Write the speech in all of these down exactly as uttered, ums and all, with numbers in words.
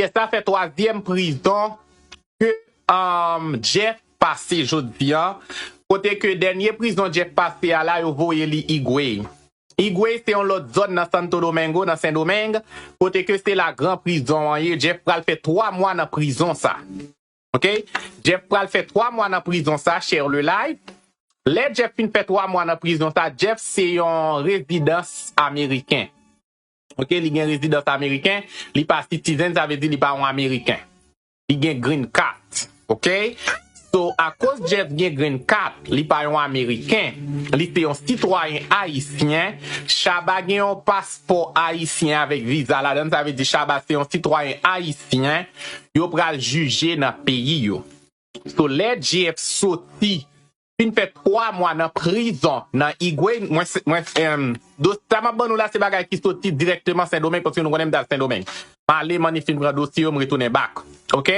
Pyès la fè twazyèm prizon ke um, Jeff pase jodi a. Kote ke dènye prizon Jeff pase a la, yo voye li Higüey. Higüey se yon lòt zòn nan Santo Domingo, nan Sendomeng, kote ke se la gran prizon an ye. Jeff pral fè twa mwa nan prizon sa. Ok? Jeff pral fè twa mwa nan prizon sa, share le live. Lè Jeff fin fè twa mwa nan prizon sa, Jeff se yon rezidans ameriken. Ok, li gen rezidans ameriken, li pa citizen, sa vle di li pa yon ameriken. Li gen green card, ok? So, akoz Jeff gen green card, li pa yon ameriken, li se yon sitwayen ayisyen, Shabba gen yon paspò ayisyen avèk viza ladan, sa vle di Shabba se yon sitwayen ayisyen, yo pral jije nan peyi yo. So, lè Jeff soti fin fè twa mwa nan prizon nan Higüey, mwen, mwen, um, dosye sa m ap ban nou la, se bagay ki soti dirèkteman Sendomeng, paske nou konnen m t al Sendomeng. M ale, m annik fin pran dosye yo, m retounen back. Ok?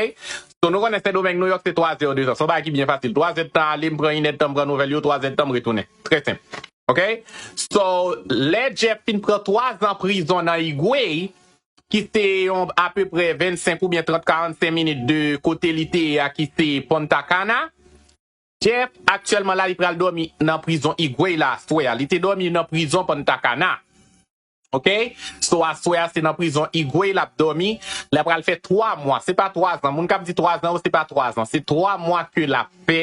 So, nou konnen Sendomeng, Nouyòk, se twa zè de tan. Se yon bagay ki byen fasil. Twa zè de tan ale, m pran inèdtan, m pran nouvèl yo, twa zè de tan, m retounen. Trè senp. Ok? So, lè Jeff fin pran twa zan prizon nan Higüey, ki se yon apeprè vennsenk oubyen trant, karannsenk minit de kote li te ye a, ki se Punta Cana, Jeff, aktyèlman la, li pral dòmi nan prizon Higüey la aswè a. Li te dòmi nan prizon Punta Cana. Ok? So, aswè a, se nan prizon Higüey l ap dòmi. L ap pral fè twa mwa. Se pa twa zan. Moun k ap di twa zan yo, se pa twa zan. Se twa mwa ke l ap fè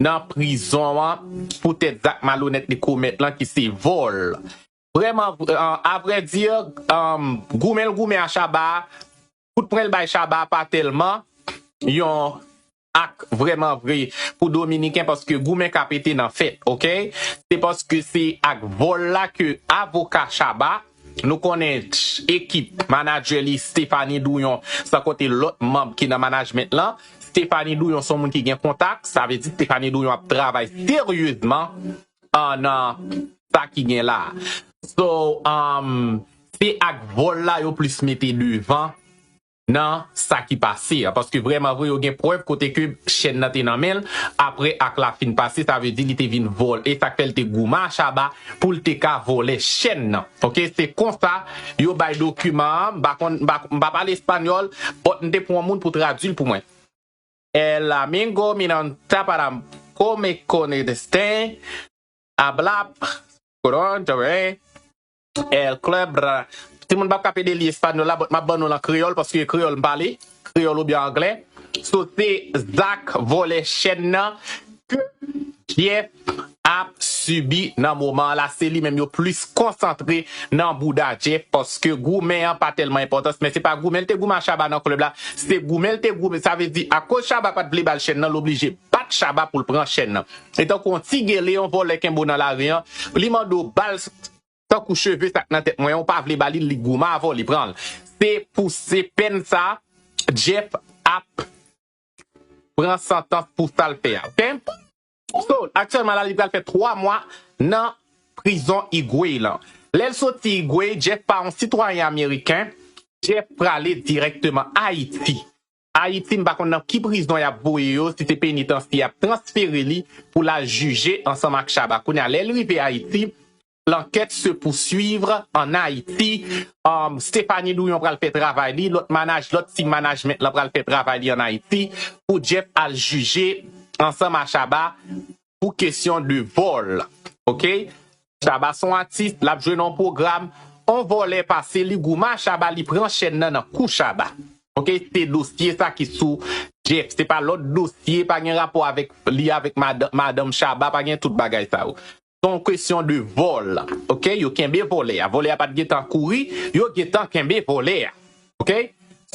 nan prizon an poutèt zak malonèt li komèt lan ki se vòl. Vrèman, avrèdi, goumen l goumen a Shabba, kout pwen l bay Shabba pa tèlman yon ak vrèman vre pou Dominiken, paske goumen ka pete nan fèt, ok? Se paske se ak vòl la ke avoka Shabba, nou konnen ekip manadjè li Stephanie Douyon, san konte lòt manm ki nan manajment lan. Stephanie Douyon se yon moun ki gen kontak, sa vle di Stephanie Douyon ap travay seryezman an nan sa ki gen la. So, um, se ak vòl la yo plis mete devan nan sa ki pase a. Paske vrèman vre, yo gen prèv kote ke chèn nan te nan men l. Apre ak la fin pase, sa vle di li te vin vòl. E sa k fè l te goumen a Shabba pou l te ka vòlè chèn nan. Ok, se konsa yo bay dokiman an. M pa konn, m pa, m pa pale espanyòl, but m te pran yon moun pou tradui l pou mwen. El amigo minanta para come con este ablap koron el club. Timoun p ap ka pede li espanyòl la, but m ap ban nou l an kreyòl, paske kreyòl m pale, kreyòl oubyen anglè. So, se zak vòlè chèn nan ke Jeff ap sibi nan moman an la. Se li menm yo plis konsantre nan bouda Jeff, paske goumen an pa tèlman enpòtans, men se pa goumen l te goumen a Shabba nan klèb la, se goumen l te goumen, sa vle di, akoz Shabba pa t vle ba l chèn nan, l oblije bat Shabba pou l pran chèn nan. E tankou yon ti gele, yon vòlè kenbe w nan lari an, li mande w ba l tankou cheve sa k nan tèt mwen an, ou pa vle ba li l, li goumen avè w, li pran l. Se pou se pèn sa, Jeff ap pran santans pou sa l fè a, ok? So, aktyèlman la, li pral fè twa mwa nan prizon Higüey lan. Lè l soti Higüey, Jeff pa yon sitwayen ameriken, Jeff prale dirèkteman Ayiti. Ayiti, m pa konn nan ki prizon y ap voye yo, si se penitansye, y ap transfere li pou l al jije ansanm ak Shabba. Kounye a, lè l rive Ayiti, l'enquête se poursuivre en Haïti. Um, Stephanie Douyon pral fè travay li, lòt manaj, lòt team management lan pral fè travay li an Ayiti pou Jeff al jije ansanm a Shabba pou kesyon de vòl. Ok? Shabba se yon atis, l ap jwe nan yon pwogram, yon vòlè pase li goumen a Shabba, li pran chèn nan nan kou Shabba. Ok? Se dosye sa ki sou Jeff, se pa lòt dosye, pa gen rapò avèk li avèk madan, madanm Shabba, pa gen tout bagay sa yo. Se yon kesyon de vòl. Ok? Yo kenbe vòlè a. Vòlè a pa t gentan kouri, yo gentan kenbe vòlè a. Ok?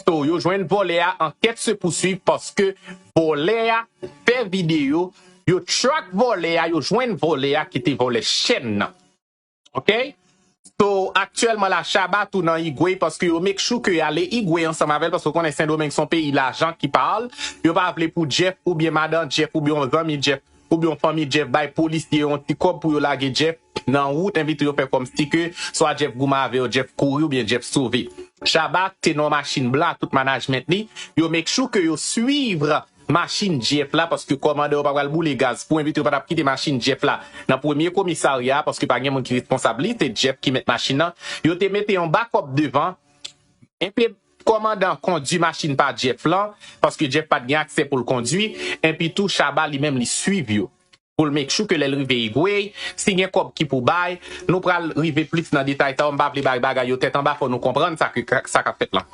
So, yo jwenn vòlè a, enquête se poursuit paske vòlè a fè videyo, yo track vòlè a, yo jwenn vòlè a ki te vòlè chèn nan. Ok? So, aktyèlman la, Shabba tou nan Higüey paske yo make sure ke y ale Higüey ansanm avè l paske w konnen Sendomeng se yon peyi lajan ki pa l. Yo pa vle pou Jeff oubyen madan Jeff oubyen yon zanmi Jeff oubyen yon fanmi Jeff bay polisye yon ti kòb pou yo lage Jeff nan wout, envite yo fè kòmsi ke swa Jeff goumen avè yo, Jeff kouri oubyen Jeff sove. Shabba te nan yon machin blan ak tout management li. Yo make sure ke yo swiv machin Jeff la, paske kòmandan yo pa pral boule gaz pou envite yo pa t ap kite machin Jeff la nan premye komisarya a, paske pa gen moun ki responsab li, se Jeff ki mèt machin nan. Yo te mete yon backup devan, enpe kòmandan kondwi machin pa Jeff lan, paske Jeff pa t gen aksè pou l kondwi, enpi tou Shabba li menm li swiv yo. Pou l make sure ke lè l rive Higüey, si gen kòb ki pou bay, nou pral rive plis nan detay sa yo, m pa vle bay bagay yo tèt anba, fò nou konprann sa ke, sa k ap fèt lan.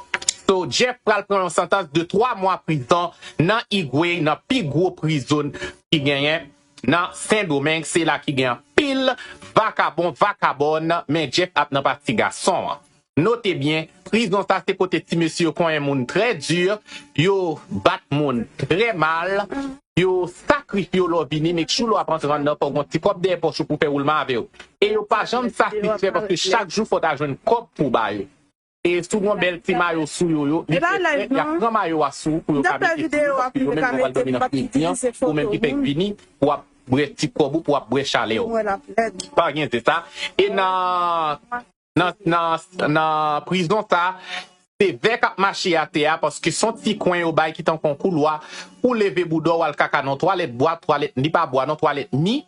So, Jeff pral pran yon santans de twa mwa prizon nan Higüey, nan pi gwo prizon ki genyen nan Sendomeng, se la ki gen anpil vakabon, vakabòn, men Jeff ap nan pati gason an. Note byen, prizon sa se kote ti mesye yo konyen moun trè di, yo bat moun trè mal, yo sakrifye w lè w vini, make sure lè w ap antre anndan fò w gon ti kòb dèyè pòch ou pou fè woulman avè yo. E yo pa janm satisfè paske chak jou fò w ta jwenn kòb pou w ba yo. E si w gon bèl ti mayo sou yo, yo, li se frèt, y ap pran mayo a sou ou pou yo ka mete sou ou, paske yo menm yo pral dòmi nan fredi an, ou menm ki fèk vini, pou w ap bwè ti kòb ou, pou w ap bwè chalè w. Pa gen se sa. E nan, nan, nan, nan prizon sa, se vè k ap mache atè a, paske se yon ti kwen yo bay ki tankou yon koulwa, ou leve bouda w al kaka nan twalèt bwa, twalèt, li pa bwa non, twalèt mi,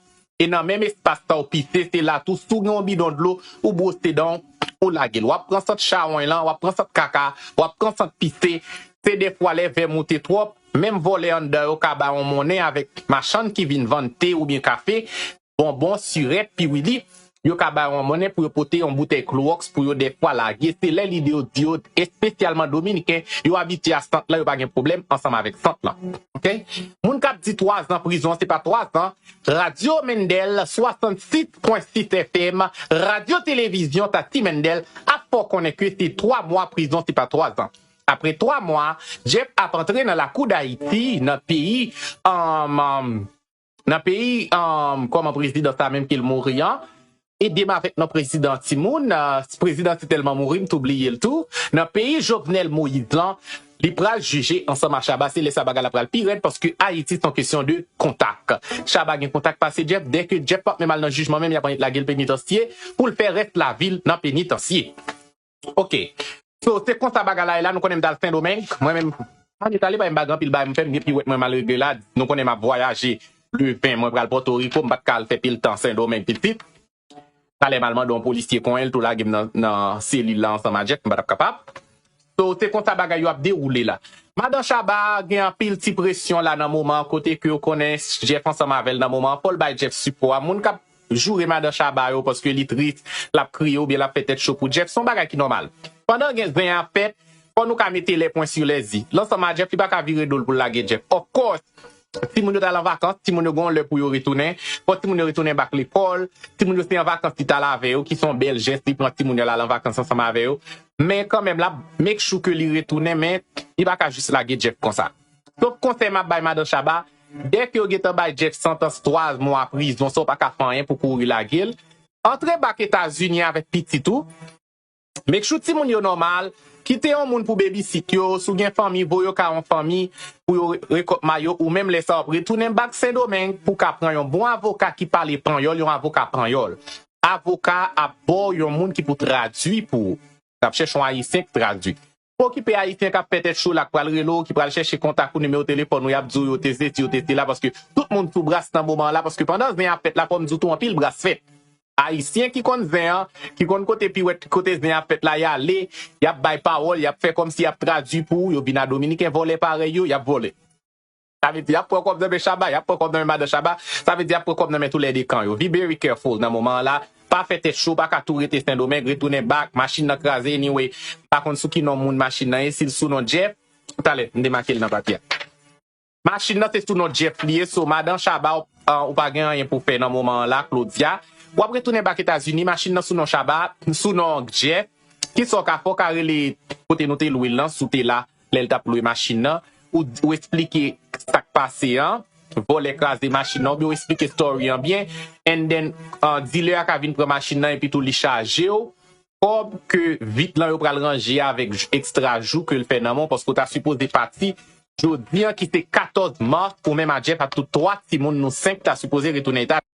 e nan menm espas sa w pise, se la tou, si w gen yon bidon dlo, ou bwose dan w, ou lage l. W ap pran sant chawony lan, w ap pran sant kaka, w ap pran sant pise. Se defwa lè vè moute twòp, menm vòlè anndan yo ka bay yon monnen avèk machann ki vin vann te oubyen kafe, bonbon, sirèt, piwili. Yo ka bay yon monnen pou yo pote yon boutèy klowòks pou yo defwa lage. Se lè lide yo di yo, espesyalman Dominiken, yo abitye a sant lan, yo pa gen pwoblèm ansanm avèk sant lan. Oke? Moun k ap di twa zan prizon, se pa twa zan, Radyo Mendel, swasannsis pwen sis F M, Radyo Televizyon Tati Mendel ap fè w konnen ke se twa mwa prizon, se pa twa zan. Apre twa mwa, Jeff ap antre nan lakou Dayiti, nan peyi, um, um, nan peyi, um, kòman prezidan sa menm ke l mouri an, ede m avèk non prezidan timoun, uh, prezidan te tèlman mouri, m tou bliye l tou, nan peyi Jovenel Moïse lan, li pral jije ansanm a Shabba, se lè sa bagay la pral pi rèd, paske Ayiti se yon kesyon de kontak. Shabba gen kontak pase Jeff, dèke Jeff p ap menm al nan jijman menm, y ap annik lage l penitansye, pou l fè rès lavi l nan penitansye. Oke. So, se konsa bagay la ye la, nou konnen m t al Sendomeng, mwen menm, pa gen tale, pa gen bagay anpil bagay m fè, m gen piwèt mwen m al regle la, nou konnen m ap vwayaje le ven, mwen pral Pòtoriko, m pa t ka al fè pil tan Sendomeng pitit. Talè m al mande yon polisye konyen l tou lage m nan, nan selil la ansanm a Jeff, m pa t ap kapab. So, se konsa bagay yo ap dewoule la. Madan Shabba gen anpil ti presyon la nan moman an, kote ke yo konnen Jeff ansanm avè l nan moman an, fò l bay Jeff sipò a. Moun k ap joure Madan Shabba yo, paske li tris, l ap kriye oubyen l ap fè tèt cho pou Jeff, se yon bagay ki nòmal. Pandan gen zen ap fèt, fò nou ka mete les points sur les i. L ansanm a Jeff, li pa ka vire do l pou l lage Jeff. Of course, timoun yo t al an vakans, timoun yo gen yon lè pou yo retounen. Fò timoun yo retounen back lekòl. Timoun yo se an vakans li t al avè yo, ki se yon bèl jès, li pran timoun yo al an vakans ansanm avè yo. Men kanmenm, l ap make sure ke li retounen, men li pa ka jis lage Jeff konsa. Sof konsèy m ap bay Madan Shabba, dèke yo gentan bay Jeff santans twa mwa prizon san w pa ka fè anyen pou kouri lage l, antre back Etazini avèk pitit ou, make sure timoun yo nòmal, kite yon moun pou babysit yo, si w gen fanmi, voye yo kay yon fanmi pou yo re-, rekòt mayo, ou menm lè sa w ap retounen back Sendomeng pou w ka pran yon bon avoka ki pale panyòl, yon avoka panyòl. Avoka ap ba w yon moun ki pou tradui pou ou. L ap chèche yon Ayisyen ki tradui. Pa okipe Ayisyen k ap fè tèt cho la, k pral rele w, ki pral chèche kontak ou, nimewo telefòn ou, y ap di w yo te sesi, yo te sela, paske tout moun sou bras nan moman an la, paske pandan zen ap fèt la, fò m di w tou, anpil bras fèt. Ayisyen ki konn zen an, ki konn kote piwèt, kote zen ap fèt la, y ale, y ap bay pawòl, y ap fè kòmsi y ap tradui pou ou, yo vin a Dominiken vòlè parèy yo, y ap vòlè. Sa vle di, y ap pran kòb nan men Shabba, y ap pran kòb nan men madan Shabba, sa vle di, y ap pran kòb nan men toulède kan yo. Be very careful nan moman an la. Pa fè tèt cho, pa ka tou rete Sendomeng, retounen back, machin nan kraze, anyway. M pa konn sou ki non moun machin nan ye, si l sou non Jeff, talè, m demake l nan papye a. Machin nan se sou non Jeff li ye, so madan Shabba, ou, ah, ou pa gen anyen pou fè nan moman an la, Claudia. W ap retounen back Etazini, machin nan sou non Shabba, sou non Jeff. Kisa w ka fè? W ka rele kote nou te lwe l lan, si w te la, lè l t ap lwe machin nan. Ou, ou eksplike sa k pase an. Vòlè kraze machin nan, oubyen w eksplike story an byen. And then, uh, dealer a ka vin pran machin nan, epi tou li chaje w kòb ke vit lan yo pral ranje avèk j-, ekstra jou ke l fè nan men w, paske w ta sipoze pati jodi an ki se katòz mas, ou menm a Jeff ak tout twa timoun nou senk ta sipoze retounen Etazini.